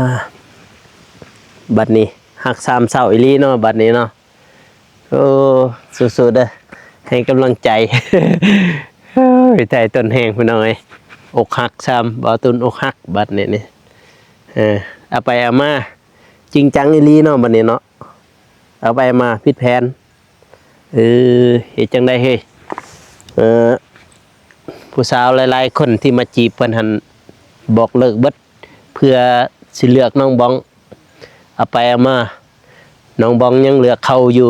ອ່າ ບັດນີ້ຮັກສາມເສົ້າອີ່ຫຼີເນາະ ບັດນີ້ເນາະ. ໂອ້ ສູ້ໆເດີ ໃຫ້ກຳລັງໃຈ. ເອີ ໃຈຕົ້ນແຮງພີ່ນ້ອງເອີຍ ອົກຫັກຊ້ຳ ບ່າວຕູນອົກຫັກບັດນີ້ນີ້. ເອີ ເອົາໄປເອົາມາຈິງຈັງອີ່ຫຼີເນາະ ບັດນີ້ເນາະ. ເອົາໄປເອົາມາຜິດແຜນ. ເອີ ເຮັດຈັ່ງໃດເຮີ້ຍ? ເອີ ຜູ້ສາວຫຼາຍໆຄົນທີ່ມາຈີບເພິ່ນຫັ້ນບອກເລີກເບິດ ເພື່ອຊິເລືອກນ້ອງບອງ. ເອົາໄປເອົາມາ ນ້ອງບອງຍັງເລືອກເຂົາຢູ່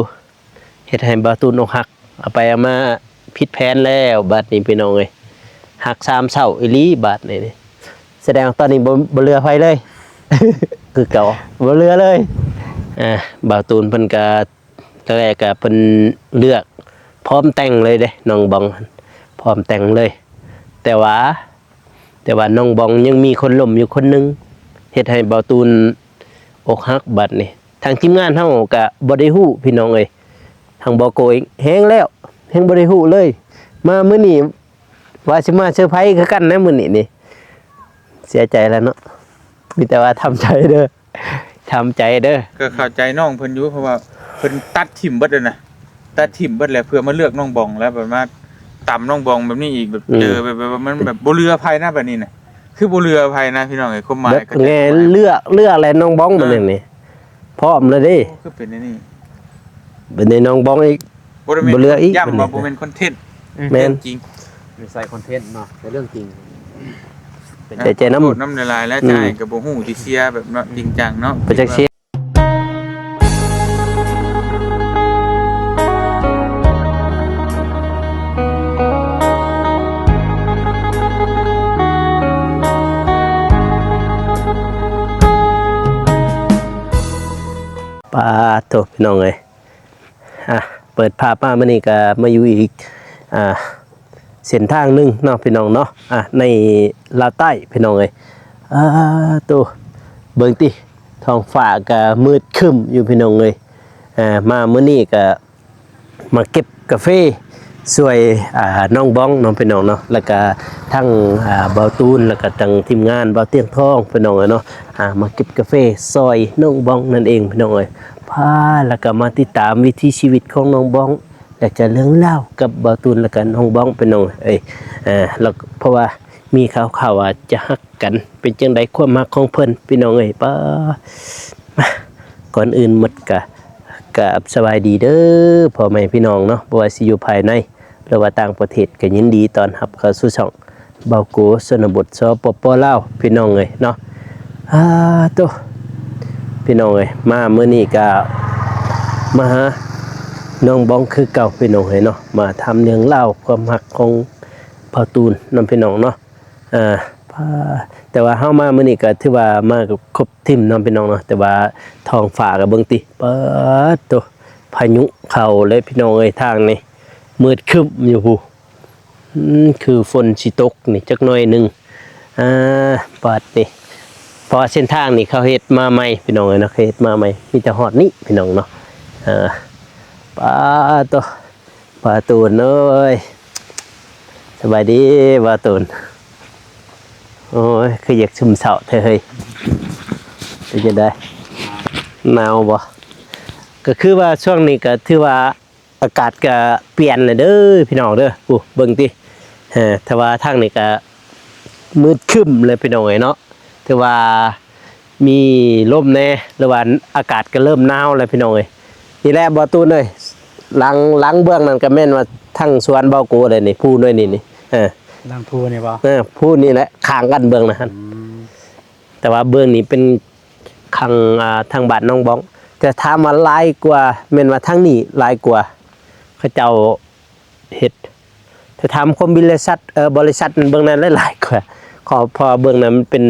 ເຮັດໃຫ້ບ່າວຕູນອົກຫັກ. ເອົາໄປເອົາມາຜິດແຜນແລ້ວ ບາດນີ້ພີ່ນ້ອງເອີຍ ຮັກສາມເສົ້າອີ່ຫຼີບາດນີ້. ສະແດງວ່າຕອນນີ້ບໍ່ ບໍ່ເຫຼືອໃຜເລີຍ ຄືເກົ່າ ບໍ່ເຫຼືອເລີຍ. ອ່າ ບ່າວຕູນເພິ່ນກະ ຕອນແລກກະເພິ່ນເລືອກພ້ອມແຕ່ງເລີຍເດ້ ນ້ອງບອງ ພ້ອມແຕ່ງເລີຍ. ແຕ່ວ່າ ແຕ່ວ່ານ້ອງບອງຍັງມີຄົນລົມຢູ່ຄົນໜຶ່ງ ເຮັດໃຫ້ບ່າວຕູນອົກຫັກບາດນີ້. ທາງທີມງານເຮົາກະບໍ່ໄດ້ຮູ້ພີ່ນ້ອງເອີຍ ທາງບ່າວໂກເອງແຮງແລ້ວ ແຮງບໍ່ໄດ້ຮູ້ເລີຍ. ມາມື້ນີ້ວ່າຊິມາເຊີໄພຄືກັນນະ ມື້ນີ້ນີ້. ເສຍໃຈແລ້ວເນາະ ມີແຕ່ວ່າທຳໃຈເດີ ທຳໃຈເດີ. ກໍເຂົ້າໃຈນ້ອງເພິ່ນຢູ່ ເພາະວ່າເພິ່ນຕັດຖິ້ມເບິດແລ້ວນະ ຕັດຖິ້ມເບິດແລ້ວ ເພື່ອມາເລືອກນ້ອງບອງ ແລ້ວແບບມາຕຳນ້ອງບອງແບບນີ້ອີກ ແບບ ອືມ ເຈີແບບ ແບບວ່າມັນແບບບໍ່ເຫຼືອໃຜນະ ແບບນີ້ນະ ຄືບໍ່ເຫຼືອໃຜນະພີ່ນ້ອງເອີຍ ຄວາມໝາຍ ແບບ ກໍ ແມ່ນ ເລືອກ ເລືອກແລ້ວນ້ອງບອງ ເອີ ບັດນີ້ນີ້ ພ້ອມແລ້ວເດ້. ໂອ້ ຄືເປັນແນວນີ້ ບັດນີ້ນ້ອງບອງອີກ ບໍ່ໄດ້ແມ່ນ ບໍ່ເຫຼືອອີກ ຢ້ຳວ່າບໍ່ແມ່ນຄອນເທັນ ອືມ ແມ່ນ ເລື່ອງຈິງ ບໍ່ໃສ່ຄອນເທັນເນາະ ແຕ່ເລື່ອງຈິງ. ເປັນ ເສຍໃຈນຳ ຂອໂທດນຳຫຼາຍໆ ແລ້ວ ອືມ ໃຈກໍບໍ່ຮູ້ຊິເຊຍແບບເນາະ ຈິງຈັງເນາະ ໄປຈັກເຊຍ. ປາດໂທ້ ພີ່ນ້ອງເອີຍ ອ່າ ເປີດພາບມາມື້ນີ້ກໍມາຢູ່ອີກ ອ່າ ເສັ້ນທາງໜຶ່ງເນາະ ພີ່ນ້ອງເນາະ ອ່າ ໃນລາວໃຕ້ ພີ່ນ້ອງເອີຍ. ອ່າ ໂທ້ ເບິ່ງຕິ ທ້ອງຟ້າກໍມືດຄຶ້ມຢູ່ ພີ່ນ້ອງເອີຍ. ອ່າ ມາມື້ນີ້ກໍມາເກັບກາເຟຊ່ວຍ ອ່າ ນ້ອງບອງເນາະ ພີ່ນ້ອງເນາະ ແລ້ວກໍທັງ ອ່າ ບ່າວຕູນ ແລ້ວກໍທັງທີມງານບ່າວຕຽງທອງ ພີ່ນ້ອງເອີຍເນາະ. ອ່າ ມາເກັບກາເຟຊ່ອຍນ້ອງບອງນັ້ນເອງ ພີ່ນ້ອງເອີຍ. ພາ ແລ້ວກໍມາຕິດຕາມວິຖີຊີວິດຂອງນ້ອງບອງ ແລ້ວກະເລື່ອງລາວກັບບ່າວຕູນ ແລ້ວກະນ້ອງບອງ ພີ່ນ້ອງເອີຍ. ເອີ ແລ້ວເພາະວ່າມີຂ່າວໆວ່າຈະຮັກກັນ ເປັນຈັ່ງໃດຄວາມຮັກຂອງເພິ່ນ ພີ່ນ້ອງເອີຍ. ປາ ມາ ກ່ອນອື່ນໝົດກະ ກາບສະບາຍດີເດີພໍ່ແມ່ພີ່ນ້ອງເນາະ ບໍ່ວ່າຊິຢູ່ພາຍໃນ ຫຼືວ່າຕ່າງປະເທດ ກໍຍິນດີຕ້ອນຮັບເຂົ້າສູ່ຊ່ອງ ບ່າວໂກ ຊົນນະບົດ ສປປ ລາວ ພີ່ນ້ອງເອີຍເນາະ. ອາໂຕ ພີ່ນ້ອງເອີຍ ມາມື້ນີ້ກະມາຫານ້ອງບອງຄືເກົ່າ ພີ່ນ້ອງເອີຍເນາະ ມາຖາມເລື່ອງລາວຄວາມຮັກຂອງບ່າວຕູນນຳ ພີ່ນ້ອງເນາະ. ອາ ແຕ່ວ່າເຮົາມາມື້ນີ້ກໍຖືວ່າມາຄົບທີມເນາະ ພີ່ນ້ອງເນາະ ແຕ່ວ່າທ້ອງຟ້າກໍເບິ່ງຕິ ປາດໂຕ ພາຍຸເຂົ້າເລີຍ ພີ່ນ້ອງເອີຍ ທາງນີ້ມືດຄຶ້ມຢູ່ພຸ້ນ. ອືມ ຄືຝົນຊິຕົກນີ້ຈັກໜ້ອຍໜຶ່ງ. ອາ ບາດນີ້ ເພາະວ່າເສັ້ນທາງນີ້ເຂົາເຮັດມາໃໝ່ ພີ່ນ້ອງເອີຍເນາະ ເຂົາເຮັດມາໃໝ່ ມີແຕ່ຮອດນີ້ ພີ່ນ້ອງເນາະ. ເອີ ປາດໂຕ ບ່າວຕູນເອີຍ ສະບາຍດີບ່າວຕູນ. ໂອ້ຍ ຄືຢາກຊຶມເສົ້າແທ້ເຮີ້ຍ ເປັນຈັ່ງໃດ ໜາວບໍ່? ກໍຄືວ່າຊ່ວງນີ້ກໍຖືວ່າ ອາກາດກະປ່ຽນແລ້ວເດີພີ່ນ້ອງເດີ. ໂອ້ ເບິ່ງຕິ ເອີ ແຕ່ວ່າທາງນີ້ກະມືດຄຶ້ມແລ້ວພີ່ນ້ອງເອີຍເນາະ ຖືວ່າມີລົມແດ່ ຫຼືວ່າອາກາດກະເລີ່ມໜາວແລ້ວພີ່ນ້ອງເອີຍ. ນີ້ແຫຼະບ່າວຕູນເອີຍ ຫຼັງ ຫຼັງເບື້ອງນັ້ນກະແມ່ນວ່າທັງສວນບ່າວໂກເລີຍນີ້ ພູນ້ອຍນີ້ນີ້ ເອີ ຫຼັງພູນີ້ບໍ່? ເອີ ພູນີ້ແຫຼະ ຂ້າງກັນເບື້ອງນັ້ນ. ອືມ ແຕ່ວ່າເບື້ອງນີ້ເປັນຂ້າງ ອ່າ ທາງບ້ານໜອງບອງ ແຕ່ຖາມວ່າຫຼາຍກວ່າ ແມ່ນວ່າທາງນີ້ຫຼາຍກວ່າ ເຂົາເຈົ້າເຮັດ ແຕ່ຖາມຂອງບໍລິສັດ ເອີ ບໍລິສັດເບື້ອງນັ້ນຫຼາຍກວ່າ ເພາະ ເພາະເບື້ອງນັ້ນມັນເປັນ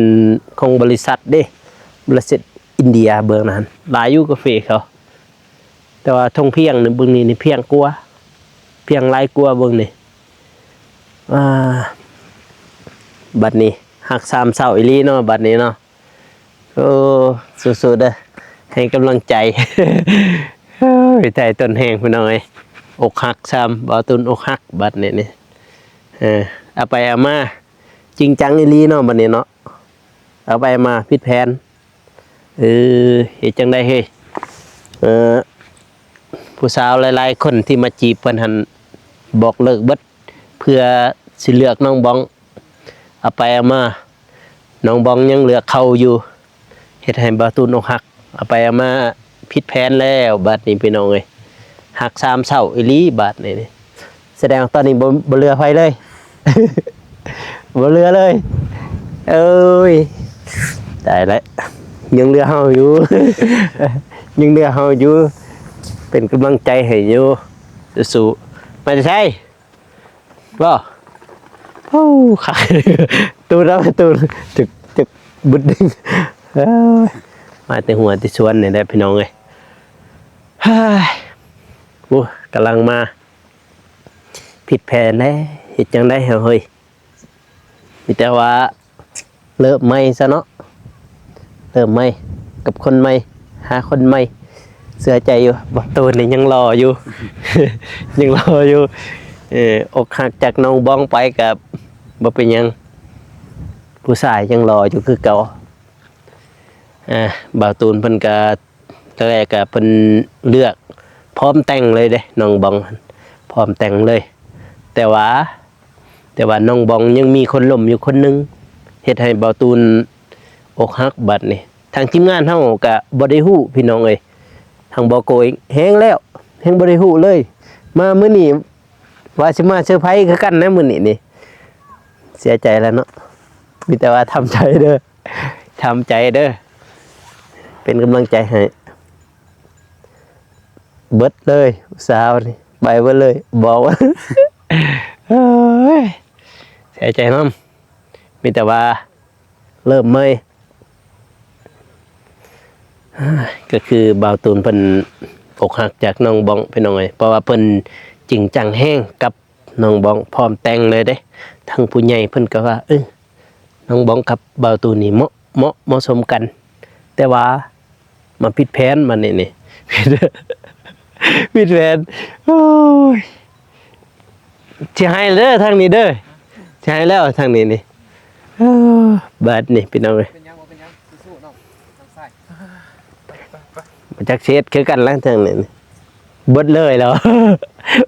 ຂອງບໍລິສັດເດ້ ບໍລິສັດອິນເດຍເບື້ອງນັ້ນ ຫຼາຍຢູ່ກາເຟເຂົາ. ແຕ່ວ່າທົ່ງພຽງນີ້ ເບິ່ງນີ້ ນີ້ພຽງກວ່າ ພຽງຫຼາຍກວ່າເບິ່ງນີ້. ອ່າ ບັດນີ້ຮັກສາມເສົ້າອີ່ຫຼີເນາະ ບັດນີ້ເນາະ. ໂອ້ ສູ້ໆເດີ ໃຫ້ກຳລັງໃຈ. ເອີຍ ໃຈຕົ້ນແຮງພີ່ນ້ອງເອີຍ ອົກຫັກຊ້ຳ ບ່າວຕູນອົກຫັກບັດນີ້ນີ້. ເອີ ເອົາໄປເອົາມາຈິງຈັງອີ່ຫຼີເນາະ ບັດນີ້ເນາະ ເອົາໄປເອົາມາຜິດແຜນ. ເອີ ເຮັດຈັ່ງໃດເຮີ້ຍ? ເອີ ຜູ້ສາວຫຼາຍໆຄົນທີ່ມາຈີບເພິ່ນຫັ້ນ ບອກເລີກເບິດ ເພື່ອຊິເລືອກນ້ອງບອງ. ເອົາໄປເອົາມາ ນ້ອງບອງຍັງເລືອກເຂົາຢູ່ ເຮັດໃຫ້ບ່າວຕູນອົກຫັກ. ເອົາໄປເອົາມາຜິດແຜນແລ້ວບາດນີ້ພີ່ນ້ອງເອີຍ. ຮັກສາມເສົ້າອີ່ຫຼີບາດນີ້. ສະແດງວ່າຕອນນີ້ບໍ່ ບໍ່ເຫຼືອໃຜເລີຍ ບໍ່ເຫຼືອເລີຍ. ເອີຍ ຕາຍແລ້ວ ຍັງເຫຼືອເຮົາຢູ່ ຍັງເຫຼືອເຮົາຢູ່ ເປັນກຳລັງໃຈໃຫ້ຢູ່. ສູ້ໆ ມາແຕ່ໃສ? ບໍ່ ໂອ້ ຄັກ ຕູນເອົາ ຕູນ ຈຶກ ຈຶກ ບຶດ ເອີຍ ມາແຕ່ຫົວແຕ່ສວນນີ້ແຫຼະພີ່ນ້ອງເອີຍ. ເຮີ້ຍ ໂອ້ ກຳລັງມາ ຜິດແຜນແລ້ວ ເຮັດຈັ່ງໃດເຮົາເຮີ້ຍ? ມີແຕ່ວ່າ ເລີ່ມໃໝ່ຊະເນາະ ເລີ່ມໃໝ່ກັບຄົນໃໝ່ ຫາຄົນໃໝ່. ເຊື່ອໃຈຢູ່ ບ່າວຕູນນີ້ຍັງຫຼໍ່ຢູ່ ຍັງຫຼໍ່ຢູ່. ເອີ ອົກຫັກຈາກນ້ອງບອງໄປກໍບໍ່ເປັນຫຍັງ ຜູ້ຊາຍຍັງຫຼໍ່ຢູ່ຄືເກົ່າ. ອ່າ ບ່າວຕູນເພິ່ນກໍ ຕອນແລກກະເພິ່ນເລືອກພ້ອມແຕ່ງເລີຍເດ້ ນ້ອງບອງ ພ້ອມແຕ່ງເລີຍ. ແຕ່ວ່າ ແຕ່ວ່ານ້ອງບອງຍັງມີຄົນລົມຢູ່ຄົນໜຶ່ງ ເຮັດໃຫ້ບ່າວຕູນອົກຫັກບາດນີ້. ທາງທີມງານເຮົາກະບໍ່ໄດ້ຮູ້ພີ່ນ້ອງເອີຍ ທາງບໍ່ໂກເອງແຮງແລ້ວ ແຮງບໍ່ໄດ້ຮູ້ເລີຍ. ມາມື້ນີ້ວ່າຊິມາເຊີໄພຄືກັນນະ ມື້ນີ້ນີ້. ເສຍໃຈແລ້ວເນາະ ມີແຕ່ວ່າທຳໃຈເດີ. ທຳໃຈເດີ ເປັນກຳລັງໃຈໃຫ້. ເບິດເລີຍ ຜູ້ສາວນີ້ ໄປເບິດເລີຍ ບອກວ່າ ເອີຍ ເສຍໃຈນຳ ມີແຕ່ວ່າເລີ່ມໃໝ່. ກໍຄືບ່າວຕູນເພິ່ນອົກຫັກຈາກນ້ອງບອງ ພີ່ນ້ອງເອີຍ ເພາະວ່າເພິ່ນຈິງຈັງແຮງກັບ ນ້ອງບອງພ້ອມແຕ່ງເລີຍເດ້. ທາງຜູ້ໃຫຍ່ເພິ່ນກໍວ່າ ເອີ ນ້ອງບອງກັບບ່າວຕູນນີ້ເໝາະ ເໝາະ ເໝາະສົມກັນ ແຕ່ວ່າມາຜິດແຜນບາດນີ້ນີ້ ຜິດແຜນ. ໂອ້ຍ ຊິໃຫ້ເດີທາງນີ້ເດີ ຊິໃຫ້ແລ້ວທາງນີ້ນີ້. ເອີ ບາດນີ້ພີ່ນ້ອງເອີຍ ເປັນຫຍັງບໍ່ເປັນຫຍັງ ສູ້ໆ ນ້ອງ ນ້ອງຊາຍ. ບໍ່ຈັກຊິເຮັດຄືກັນແລ້ວທາງນີ້ ເບິດເລີຍແລ້ວ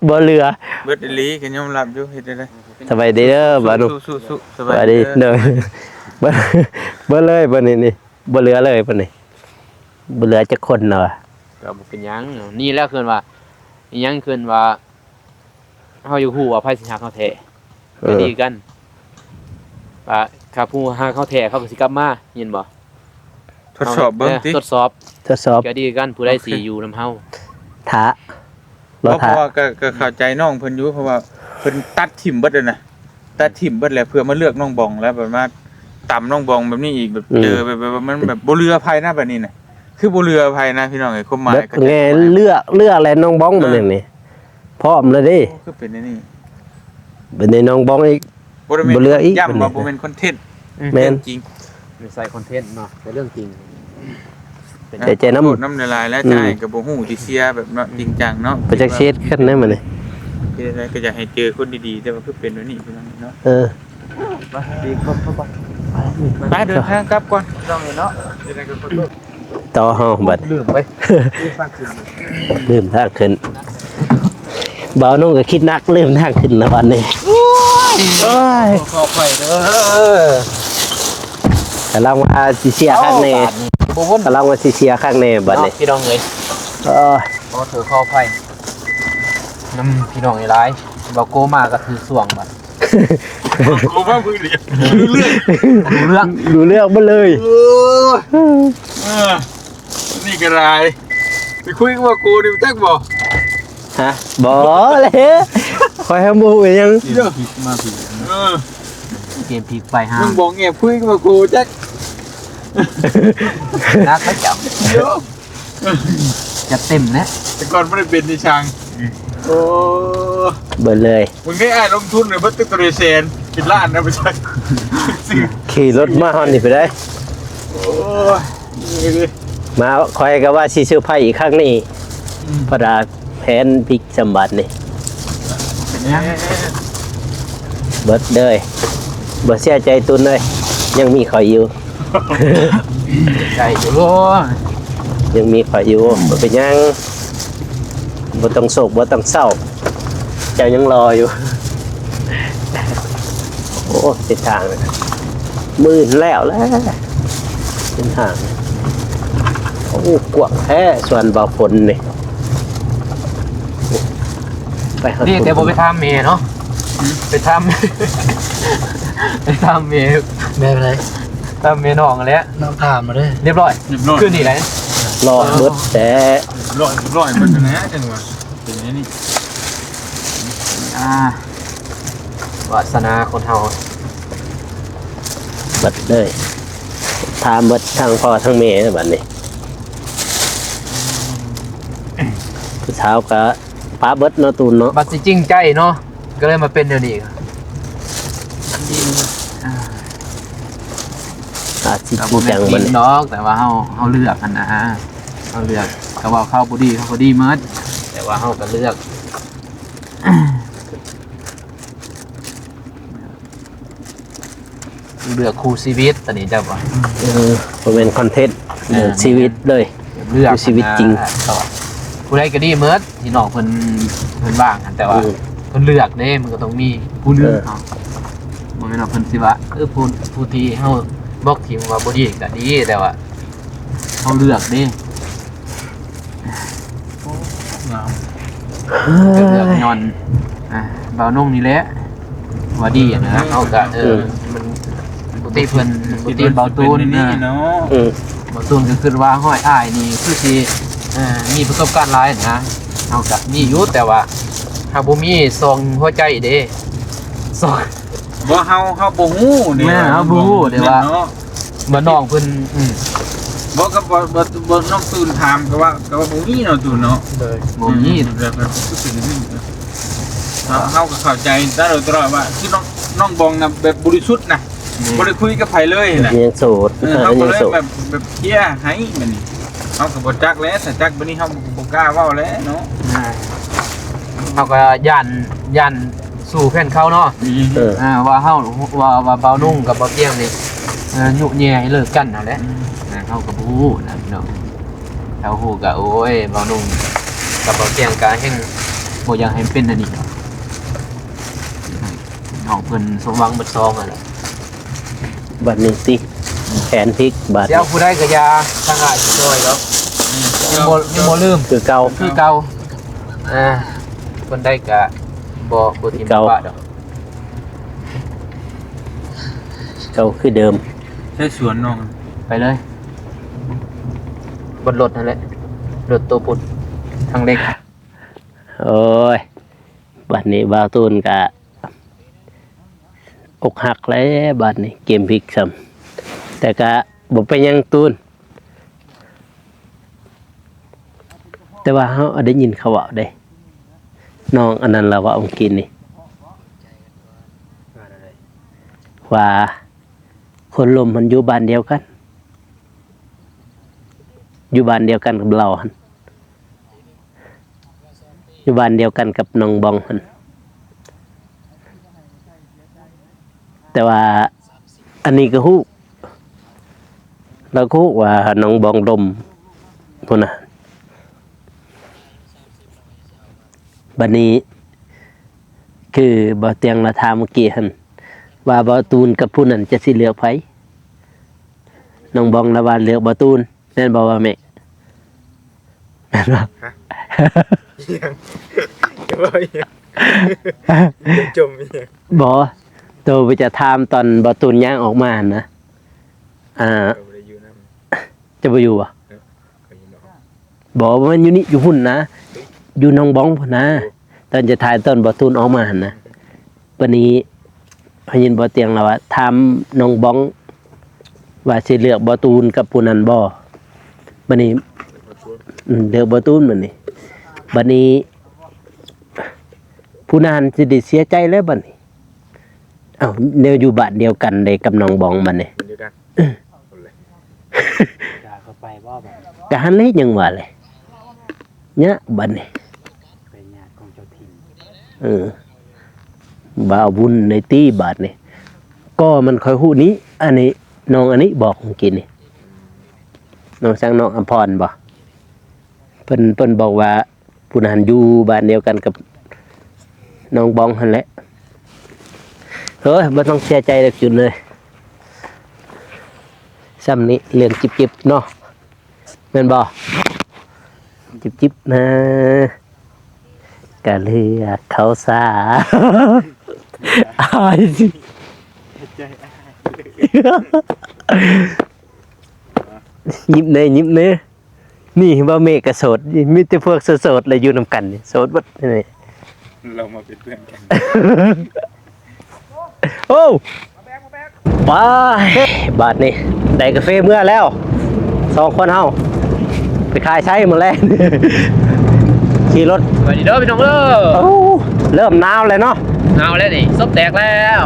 ບໍ່ເຫຼືອ ເບິດອີ່ຫຼີ ກໍຍອມຮັບຢູ່ ເຮັດໄດ້. ສະບາຍດີເດີບ່າວໜຸ່ມ ສູ້ໆ ສະບາຍດີເດີ. ໂດຍ ເບິດເລີຍບາດນີ້ນີ້ ບໍ່ເຫຼືອເລີຍບາດນີ້ ບໍ່ເຫຼືອຈັກຄົນແລ້ວ. ກໍບໍ່ເປັນຫຍັງ ນີ້ແຫຼະເອີ້ນວ່າ ອີຫຍັງເອີ້ນວ່າ ເຮົາຢາກຮູ້ວ່າໃຜຊິຮັກເຮົາແທ້ ເອີ ກໍດີກັນ ວ່າຖ້າຜູ້ຮັກເຮົາແທ້ເຂົາກໍຊິກັບມາ ເຫັນບໍ່? ທົດສອບເບິ່ງຕິ ເອີ ທົດສອບ ທົດສອບ ກໍດີກັນ ຜູ້ໃດ ໂອເຄ ຊິຢູ່ນຳເຮົາ ຖ້າ ລໍຖ້າ ເພາະວ່າກໍ ກໍເຂົ້າໃຈນ້ອງເພິ່ນຢູ່ ເພາະວ່າເພິ່ນຕັດຖິ້ມເບິດແລ້ວນະ ຕັດຖິ້ມເບິດແລ້ວ ເພື່ອມາເລືອກນ້ອງບອງ ແລ້ວບັດມາຕຳນ້ອງບອງແບບນີ້ອີກ ແບບ ອືມ ເຈີແບບ ແບບວ່າມັນແບບບໍ່ເຫຼືອໃຜນະ ບາດນີ້ນະ ຄືບໍ່ເຫຼືອໃຜນະ ພີ່ນ້ອງເອີຍ ຄວາມໝາຍ ແມ່ນ ກໍ ເລືອກ ເລືອກແລ້ວນ້ອງບອງ ເອີ ບາດນີ້ນີ້ ພ້ອມແລ້ວເດ້ ໂອ້ ຄືເປັນແນວນີ້ ເປັນໃນນ້ອງບອງອີກ ບໍ່ໄດ້ແມ່ນ ບໍ່ເຫຼືອອີກ ຢ້ຳວ່າບໍ່ແມ່ນຄອນເທັນ ອືມ ແມ່ນ ເລື່ອງຈິງ ບໍ່ໃສ່ຄອນເທັນເນາະ ແຕ່ເລື່ອງຈິງ ເສຍໃຈນຳ ຂອໂທດນຳຫຼາຍໆ ແລ້ວ ອືມ ຈາຍກໍບໍ່ຮູ້ຊິເສຍແບບເນາະ ອືມ ຈິງຈັງເນາະ ບໍ່ຈັກຊິເຮັດຄືກັນໃດມື້ນີ້ ເຮັດໃດກໍຢາກໃຫ້ເຈີຄົນດີໆ ແຕ່ວ່າຄືເປັນແນວນີ້ພີ່ນ້ອງເນາະ ເອີ ໄປ ເດີນທາງກັບກ່ອນ ພີ່ນ້ອງເນາະ ເຮັດໃດກໍຂໍໂທດ ຕໍ່ເຮົາບັດ ລືມໄປ ລືມທາງຂຶ້ນ ບ່າວໜຸ່ມກໍຄິດໜັກ ລືມທາງຂຶ້ນລະບັດນີ້ ໂອ້ຍ ໂອ້ຍ ຂໍອະໄພເດີ ກຳລັງວ່າຊິເສຍຄັກແນ່ ເອົ້າ ບາດນີ້ບໍ່ວົນ ກຳລັງວ່າຊິເສຍຄັກແນ່ບັດນີ້ ເນາະ ພີ່ນ້ອງເອີຍ ເອີ ຂໍໂທດຂໍອະໄພນຳພີ່ນ້ອງຫຼາຍໆ ບໍ່ໂກມາກໍຖືກຊ່ວງບັດ ໂອ້ ມາມື້ດຽວ ຮູ້ເລື່ອງ ຮູ້ເລື່ອງ ຮູ້ເລື່ອງໝົດເລີຍ ໂອ້ຍ ເອີ ນີ້ກໍໄດ້ ໄປຄຸຍກັບວ່າກູນີ້ຈັກບໍ່? ຮະ? ບໍ່ແຫຼະ ຂ້ອຍຫາບໍ່ຮູ້ຫຍັງ ເກມພິກມາພີ້ ເອີ ເກມພິກໄປຫາ ມຶງບອກແອບຄຸຍກັບວ່າກູຈັກ ໜັກເຂົາເຈົ້າ ໂຍ ຈັດເຕັມແຫຼະ ແຕ່ກ່ອນບໍ່ໄດ້ເປັນນີ້ຊ່າງ ອືມ ໂອ້ ເບິດເລີຍ ມຶງໄດ້ອ້າຍລົງທຶນໃນເບິດຕຶກໂຕໃດແສນ ເປັນລ້ານນະ ໄປຈັກ ຂີ່ລົດມາຮອດນີ້ໄປໄດ້ ໂອ້ຍ ມາ ຂ້ອຍກໍວ່າຊິເຊີໄພອີກຄັ້ງນີ້ ອືມ ເພາະວ່າແຜນພິກສຳບັດນີ້ ເປັນຫຍັງ ເບິດເລີຍ ບໍ່ເສຍໃຈຕຸນເອີຍ ຍັງມີຂ້ອຍຢູ່ ໄດ້ຢູ່ ຍັງມີຂ້ອຍຢູ່ ບໍ່ເປັນຫຍັງ ບໍ່ຕ້ອງໂສກ ບໍ່ຕ້ອງເສົ້າ ເຈົ້າຍັງຫຼໍ່ຢູ່. ໂອ້ ເສັ້ນທາງ ມື້ອື່ນແລ້ວແຫຼະ ເສັ້ນທາງ. ໂອ້ ກວ້າງແທ້ສວນບ່າວຝົນນີ້ ໄປຮອດ ດີແຕ່ບໍ່ໄປຖາມແມ່ເນາະ ໄປຖາມ ໄປຖາມແມ່ ແມ່ໄປໃສ? ຖາມແມ່ນ້ອງຫັ້ນແຫຼະ ນ້ອງຖາມມາເດ້ ຮຽບຮ້ອຍ ຮຽບຮ້ອຍ ຄືນີ້ແຫຼະ ລອດເບິດແທ້ ຮຽບຮ້ອຍ ຮຽບຮ້ອຍເບິດຫັ້ນແຫຼະ ຈັ່ງວ່າເປັນແນວນີ້ ອ່າ ວາດສະໜາຄົນເຮົາ ເບິດເລີຍ ຖາມເບິດທັງພໍ່ທັງແມ່ແລ້ວບັດນີ້ ຜູ້ສາວກະປະເບິດເນາະ ຕູນເນາະ ບັດຊິຈິງໃຈເນາະ ກໍເລີຍມາເປັນແນວນີ້ ອາດຊິຈິງຈັງບັດນີ້ ດອກ ແຕ່ວ່າເຮົາ ເຮົາເລືອກຫັ້ນນະ ເຮົາເລືອກ ເຂົາເວົ້າເຂົາບໍ່ດີ ເຂົາກໍດີໝົດ ແຕ່ວ່າເຮົາກໍເລືອກ ເລືອກຄູ່ຊີວິດ ຕອນນີ້ເຈົ້າວ່າ ເອີ ບໍ່ແມ່ນຄອນເທັນ ເອີ ເລືອກຊີວິດເລີຍ ເລືອກ ຄູ່ຊີວິດຈິງ ເອີ ຜູ້ໃດກໍດີໝົດ ທີ່ນ້ອງເພິ່ນ ເພິ່ນວ່າງຫັ້ນ ແຕ່ວ່າ ອືມ ເພິ່ນເລືອກເດ້ ມັນກໍຕ້ອງມີຜູ້ໜຶ່ງ ເອີ ເນາະ ບໍ່ແມ່ນວ່າເພິ່ນຊິວ່າ ເອີ ຜູ້ ຜູ້ທີ່ເຮົາບລັອກຖິ້ມວ່າບໍ່ດີກໍດີ ແຕ່ວ່າເຮົາເລືອກເດ້. ໂອ້ ງາມ ເອີຍ ກໍເລືອກຍ້ອນ ອ່າ ບ່າວນົງນີ້ແຫຼະ ວ່າດີນະ ເຮົາກໍ ເອີ ມັນ ບໍ່ຕິເພິ່ນ ບໍ່ຕິບ່າວຕູນນະ ເນາະ ອືມ ບ່າວຕູນກໍຄິດວ່າ ຫ້ອຍ ອ້າຍນີ້ຄືຊິ ເອີ ມີປະສົບການຫຼາຍນະ ເຮົາກໍມີຢູ່ ແຕ່ວ່າເຮົາບໍ່ມີສອງຫົວໃຈເດ້ ສອງ ບໍ່ ເຮົາ ເຮົາບໍ່ຮູ້ເດ້ ແມ່ນ ເຮົາບໍ່ຮູ້ເດ້ວ່າ ເນາະ ວ່ານ້ອງເພິ່ນ ອືມ ບໍ່ ກໍບໍ່ ບໍ່ ບໍ່ ນ້ອງຕູນຖາມກໍວ່າ ກໍວ່າບໍ່ມີເນາະ ຕູນເນາະ ໂດຍ ບໍ່ມີ ອືມ ແບບ ແບບຄືເປັນຈັ່ງຊີ້ນະ ເຮົາ ເຮົາກໍເຂົ້າໃຈຕະຫຼອດ ຕະຫຼອດວ່າ ຄືນ້ອງ ນ້ອງບອງນະ ແບບບໍລິສຸດນະ ອືມ ບໍ່ໄດ້ຄຸຍກັບໃຜເລີຍນະ ຍັງໂສດ ເອີ ເຮົາກໍເລີຍແບບ ແບບເຄຍໃຫ້ບັດນີ້ ເຮົາກໍບໍ່ຈັກແຫຼະ ຖ້າຈັກບັດນີ້ເຮົາກໍບໍ່ກ້າເວົ້າແຫຼະເນາະ ອ່າ ເຮົາກໍຢ້ານ ຢ້ານ ສູ່ແຟນເຂົາເນາະ ອືມ ເອີ ອ່າ ວ່າເຮົາ ວ່າ ວ່າບ່າວນຸ່ງກັບບ່າວຕຽງນີ້ ເອີ ຍຸແຍ່ໃຫ້ເລີກກັນຫັ້ນແຫຼະ ອືມ ອ່າ ເຮົາກໍບໍ່ຮູ້ນະພີ່ນ້ອງ ຖ້າຮູ້ກໍ ໂອ້ຍ ບ່າວນຸ່ງກັບບ່າວຕຽງກໍແຮ່ງບໍ່ຢາກໃຫ້ມັນເປັນອັນນີ້ດອກ ໃຫ້ນ້ອງເພິ່ນສົມຫວັງເບິດສອງຫັ້ນແຫຼະ. ບັດນີ້ຕິ ແຜນພິກບາດ ຊິເອົາຜູ້ໃດກໍຢ່າ ທາງອ້າຍຊິຊ່ອຍດອກ ອືມ ຍັງບໍ່ ຍັງບໍ່ລືມ ຄືເກົ່າ ຄືເກົ່າ ອ່າ ຄົນໃດກໍບໍ່ ບໍ່ຖິ້ມ ຄືເກົ່າ ບໍ່ປະດອກ ເກົ່າຄືເດີມ ໃຊ້ສວນນ້ອງ ໄປເລີຍ ບົນລົດຫັ້ນແຫຼະ ລົດໂຕພຸ້ນ ທາງເຫຼັກ ໂອ້ຍ ບັດນີ້ບ່າວຕູນກະ ອົກຫັກແລ້ວບາດນີ້ ເກມພິກຊ້ຳ ແຕ່ກະບໍ່ເປັນຫຍັງຕູນ ແຕ່ວ່າເຮົາໄດ້ຍິນເຂົາເວົ້າເດ້ ນ້ອງອັນນັ້ນລາວເວົ້າມື້ກີ້ນີ້ ວ່າຄົນລົ້ມມັນຢູ່ບ້ານດຽວກັນ ຢູ່ບ້ານດຽວກັນກັບລາວຫັ້ນ. ຢູ່ບ້ານດຽວກັນກັບນ້ອງບອງຫັ້ນ ແຕ່ວ່າອັນນີ້ກໍຮູ້ ລາວກໍຮູ້ວ່ານ້ອງບອງລົມພຸ້ນນະ ບັດນີ້ຄືບ່າວຕຽງລາວຖາມມື້ກີ້ຫັ້ນ ວ່າບ່າວຕູນກັບຜູ້ນັ້ນຈະຊິເລືອກໃຜ? ນ້ອງບອງລາວວ່າເລືອກບ່າວຕູນ. ແມ່ນບໍ່ວ່າແມ່? ແມ່ນບໍ່? ຮະ? ອີຫຍັງ? ຈະເວົ້າອີຫຍັງ? ຈະຈົ່ມອີຫຍັງ? ບໍ່ ໂຕໄປຈະຖາມຕອນບ່າວຕູນຍ່າງອອກມາຫັ້ນນະ ອ່າ ເຈົ້າບໍ່ໄດ້ຢູ່ນຳ ເຈົ້າບໍ່ຢູ່ບໍ່? ເອີ ຂ້ອຍຢູ່ນອກ ບໍ່ ບໍ່ແມ່ນຢູ່ນີ້ ຢູ່ພຸ້ນນະ ຢູ່ໜອງບອງພຸ້ນນະ ໂອ້ ຕອນຈະຖ່າຍຕອນບ່າວຕູນອອກມາຫັ້ນນະ ບັດນີ້ ໄດ້ຍິນບ່າວຕຽງລາວວ່າ ຖາມນ້ອງບອງວ່າຊິເລືອກບ່າວຕູນກັບຜູ້ນັ້ນບໍ່? ບັດນີ້ ອືມ ເລືອກບ່າວຕູນບັດນີ້ ບັດນີ້ ຜູ້ນັ້ນຊິໄດ້ເສຍໃຈແລ້ວບັດນີ້ ເອົ້າ ແນວຢູ່ບ້ານດຽວກັນເດ້ກັບນ້ອງບອງບັດນີ້ ດຽວກັນ ເອີ ກະຫັ້ນແຫຼະ ຍັງວ່າແຫຼະ ຍະບັດນີ້ ເປັນຍາດຂອງເຈົ້າຖິ່ນ ເອີ ບ່າວບຸນໃນຕີບາດນີ້ ກໍມັນຂ້ອຍຮູ້ນີ້ ອັນນີ້ ນ້ອງອັນນີ້ບອກມື້ກີ້ນີ້ ນ້ອງຊ່າງ ນ້ອງອຳພອນບໍ? ເພິ່ນ ເພິ່ນບອກວ່າຜູ້ນັ້ນຢູ່ບ້ານດຽວກັນກັບນ້ອງບອງຫັ້ນແຫຼະ. ເອີຍ ບໍ່ຕ້ອງເສຍໃຈດອກຈຸນເອີຍ. ຊ່ຳນີ້ເລື່ອງຈິບໆເນາະ ແມ່ນບໍ່? ຈິບໆນະ ກະເລືອກເຂົ້າສາ ອາຍ ຍິບແດ່ ຍິບແດ່. ນີ້ເວົ້າແມ່ກະໂສດ ມີແຕ່ພວກໂສດໆແຫຼະຢູ່ນຳກັນນີ້ ໂສດເບິດນີ້. ເຮົາມາເປັນເພື່ອນກັນ. ໂອ້ ໄປ ບາດນີ້ໄດ້ກາເຟເມືອແລ້ວ ສອງຄົນເຮົາ ໄປຂາຍໃຊ້ມື້ແລງ ຂີ່ລົດ. ສະບາຍດີເດີພີ່ນ້ອງເດີ. ໂອ້ ເລີ່ມໜາວແລ້ວເນາະ. ໜາວແລ້ວນີ້ ສົບແຕກແລ້ວ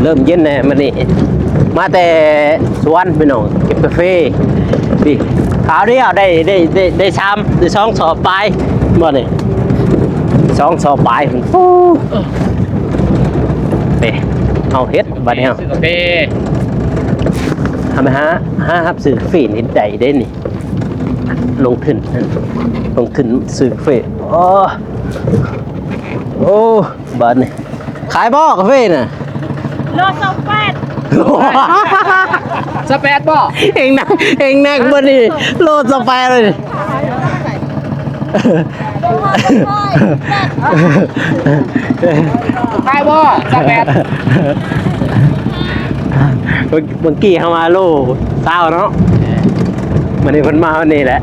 ເລີ່ມເຢັນແລ້ວມື້ນີ້. ມາແຕ່ສວນພີ່ນ້ອງ ເກັບກາເຟ. ນີ້ ຄາວດຽວໄດ້ ໄດ້ ໄດ້ ໄດ້ສາມ ໄດ້ສອງສອບປາຍບໍ່ນີ້ ສອງສອບປາຍ. ໂອ້ ເອີ ເຮົາເຮັດບາດນີ້ ເຮົາຊື້ກາເຟ ເຮົາໄປຫາ ຫາຮັບຊື້ກາເຟນີ້ໄດ້ເດ້ນີ້ ລົງທຶນ ລົງທຶນຊື້ກາເຟ. ໂອ້ ໂອ້ ບາດນີ້ ຂາຍບໍ່ກາເຟນະ? ໂລຊາວແປດ ຊາວແປດບໍ່? ເອງນັກ ເອງນັກບໍ່ນີ້ ໂລຊາວແປດເລີຍ. ຂາຍບໍ່? ຊາວແປດ. ເມື່ອ ເມື່ອກີ້ເຮົາມາໂລຊາວເນາະ ມື້ນີ້ເພິ່ນມາວັນນີ້ແຫຼະ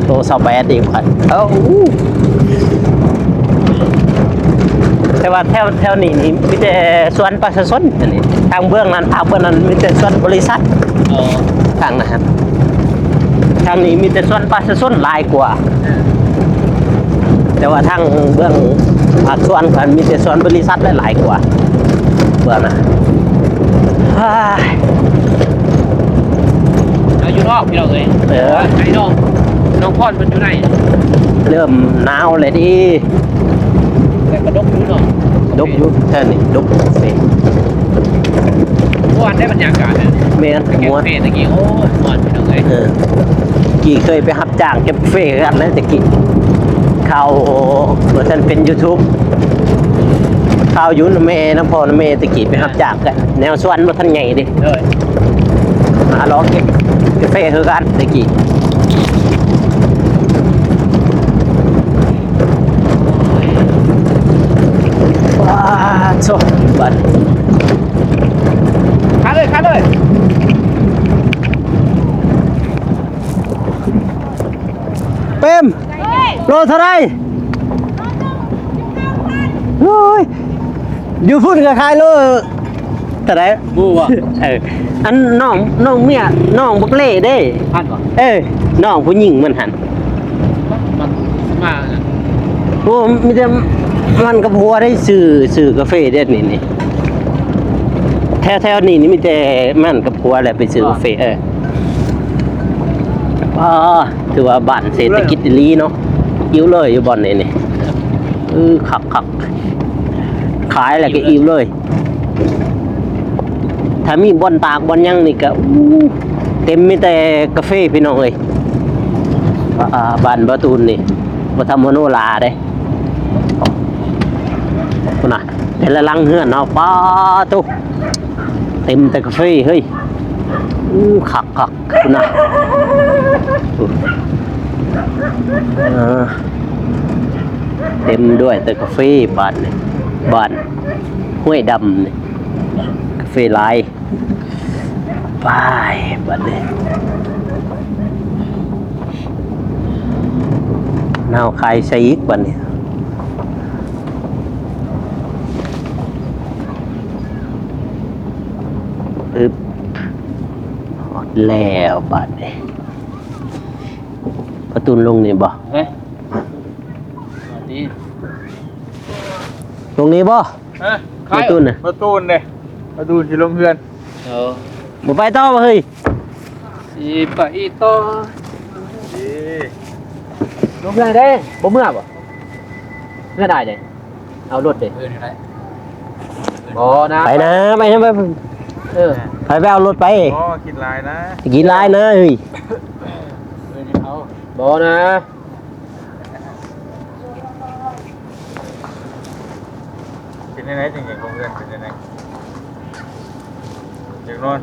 ໂລຊາວແປດອີກ. ເອົ້າ ແຕ່ວ່າແຖວ ແຖວນີ້ນີ້ມີແຕ່ສວນປະຊາຊົນ ອັນນີ້ ທາງເບື້ອງນັ້ນ ພາກເບື້ອງນັ້ນມີແຕ່ສວນບໍລິສັດ. ອໍ ທາງນັ້ນ ທາງນີ້ມີແຕ່ສວນປະຊາຊົນຫຼາຍກວ່າ. ເອີ ແຕ່ວ່າທາງເບື້ອງພາກສວນເພິ່ນມີແຕ່ສວນບໍລິສັດຫຼາຍກວ່າເບື້ອງນະ. ເຮົາຢູ່ນອກພີ່ນ້ອງເອີຍ. ເອີ ໄອ້ນ້ອງ ນ້ອງພອນເພິ່ນຢູ່ໃນ. ເລີ່ມໜາວແລ້ວເດ້. ແຕ່ກະດົກຢູ່ເນາະ ດົກຢູ່ແຖວນີ້ ດົກເປັນ ມ່ວນໄດ໋ບັນຍາກາດ. ແມ່ນ ກາເຟ ມ່ວນ ແຕ່ກີ້ ໂອ້ຍ ມ່ວນພີ່ນ້ອງເອີຍ. ເອີ ກີ້ເຄີຍໄປຮັບຈ້າງເກັບກາເຟຄືກັນນະແຕ່ກີ້ ຄາວບໍ່ທັນເປັນຢູທູບ ຄາວຢູ່ນຳແມ່ນຳພໍ່ນຳແມ່ແຕ່ກີ້ ໄປຮັບຈ້າງກັນ ແນວສວນບໍ່ທັນໃຫຍ່ເດ້. ໂດຍ ຫາເລາະເກັບກາເຟຄືກັນແຕ່ກີ້. ປາດໂທ້ ບາດ ຂາເລີຍ ຂາເລີຍ ເປັມ ໂລເທົ່າໃດ? ໂອ້ຍ ຢູ່ພຸ້ນກະຂາຍໂລ ເທົ່າໃດ? ບໍ່ຮູ້ວ່າ ເອີ ອັນນ້ອງ ນ້ອງເມຍ ນ້ອງບັກເລ່ເດ້. ພັນບໍ່? ເອີ ນ້ອງຜູ້ຍິງມັນຫັ້ນ ມັນມາ ໂອ້ ມີແຕ່ມັນກັບຜົວໄດ້ຊື້ ຊື້ກາເຟເດ້ນີ້ ນີ້ ແຖວ ແຖວນີ້ນີ້ມີແຕ່ມັນກັບຜົວແຫຼະໄປຊື້ກາເຟ. ເອີ ອໍ ຖືວ່າບ້ານເສດຖະກິດອີ່ຫຼີເນາະ ອີ່ວເລີຍຢູ່ບ່ອນນີ້ນີ້. ເອີ ຄັກໆ ຂາຍແລ້ວກະອີ່ວເລີຍ. ຖ້າມີບ່ອນຕາກບ່ອນຫຍັງນີ້ກະ ອູ້ ເຕັມມີແຕ່ກາເຟພີ່ນ້ອງເອີຍ. ອ່າ ບ້ານບ່າວຕູນນີ້ບໍ່ທຳມະໂນລາເດ້ ພຸ້ນນະ ແຕ່ລະຫຼັງເຮືອນເນາະ ປາໂທ້ ເຕັມແຕ່ກາເຟເຮີ້ຍ. ອູ້ ຄັກໆ ພຸ້ນນະ ເອີ ເຕັມດ້ວຍແຕ່ກາເຟ. ບ້ານນີ້ ບ້ານຫ້ວຍດຳນີ້ ກາເຟຫຼາຍ. ໄປ ບາດນີ້ ເຮົາຂາຍໃສ່ອີກບາດນີ້. ອຶບ ຮອດແລ້ວບາດນີ້. ປະຕູນລົງນີ້ບໍ່? ເອີ ນີ້ ລົງນີ້ບໍ່? ຮະ? ປະຕູນນະ? ປະຕູນເດ້ ປະຕູນຊິລົງເຮືອນ. ເອີ ບໍ່ໄປຕໍ່ບໍ່ເຮີ້ຍ? ຊິໄປຕໍ່. ເອີ ລົງເຮືອນເດ້ ບໍ່ເມືອບໍ່? ເຮືອນອ້າຍເດ້ ເອົາລົດເດ້. ເອີ ນີ້ແຫຼະ ບໍ່ນະ ໄປນະ ໄປນະ ໄປ. ເອີ ໄປ ໄປເອົາລົດໄປ. ບໍ່ ຄິດຫຼາຍນະ. ຄິດຫຼາຍນະເຮີ້ຍ. ບໍ່ນະ. ເປັນຈັ່ງໃດ ຈັ່ງເຫັນຂອງເພື່ອນເປັນຈັ່ງໃດ? ຢາກນອນ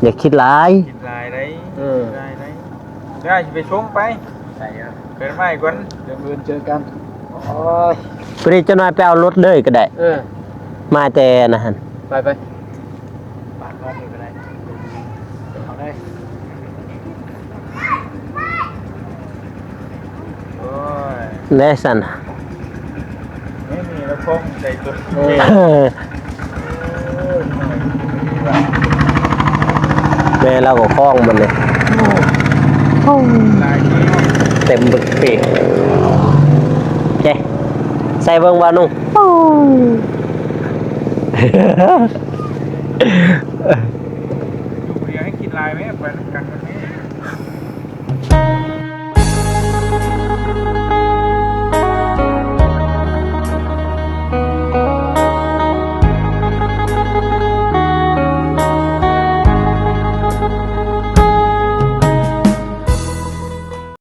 ຢ່າຄິດຫຼາຍ. ຄິດຫຼາຍໄດ໋. ເອີ ຄິດຫຼາຍໄດ໋. ດຽວຊິໄປຊົງໄປ. ໄປເດີ ເກີດມາອີກກ່ອນ ດຽວມື້ອື່ນເຈີກັນ. ໂອ້ຍ ພໍດີຈັກໜ່ອຍໄປເອົາລົດເລີຍກໍໄດ້. ເອີ ມາແຕ່ອັນນັ້ນຫັ້ນ. ໄປ ໄປ. ປາກກ້ອນນີ້ກໍໄດ້ ເອົາໄດ້. ໂອ້ຍ ແນຊັ້ນ ນີ້ ນີ້ລະຄອງໃສ່ຕົວ. ໂອ້ຍ ແມ່ລາວກໍຄອງມັນນີ້ ຫຼາຍເນາະ ເຕັມບຶກປີກ. ເຈ້ ໃສ່ເບິ່ງວ່າໜຸ່ງ.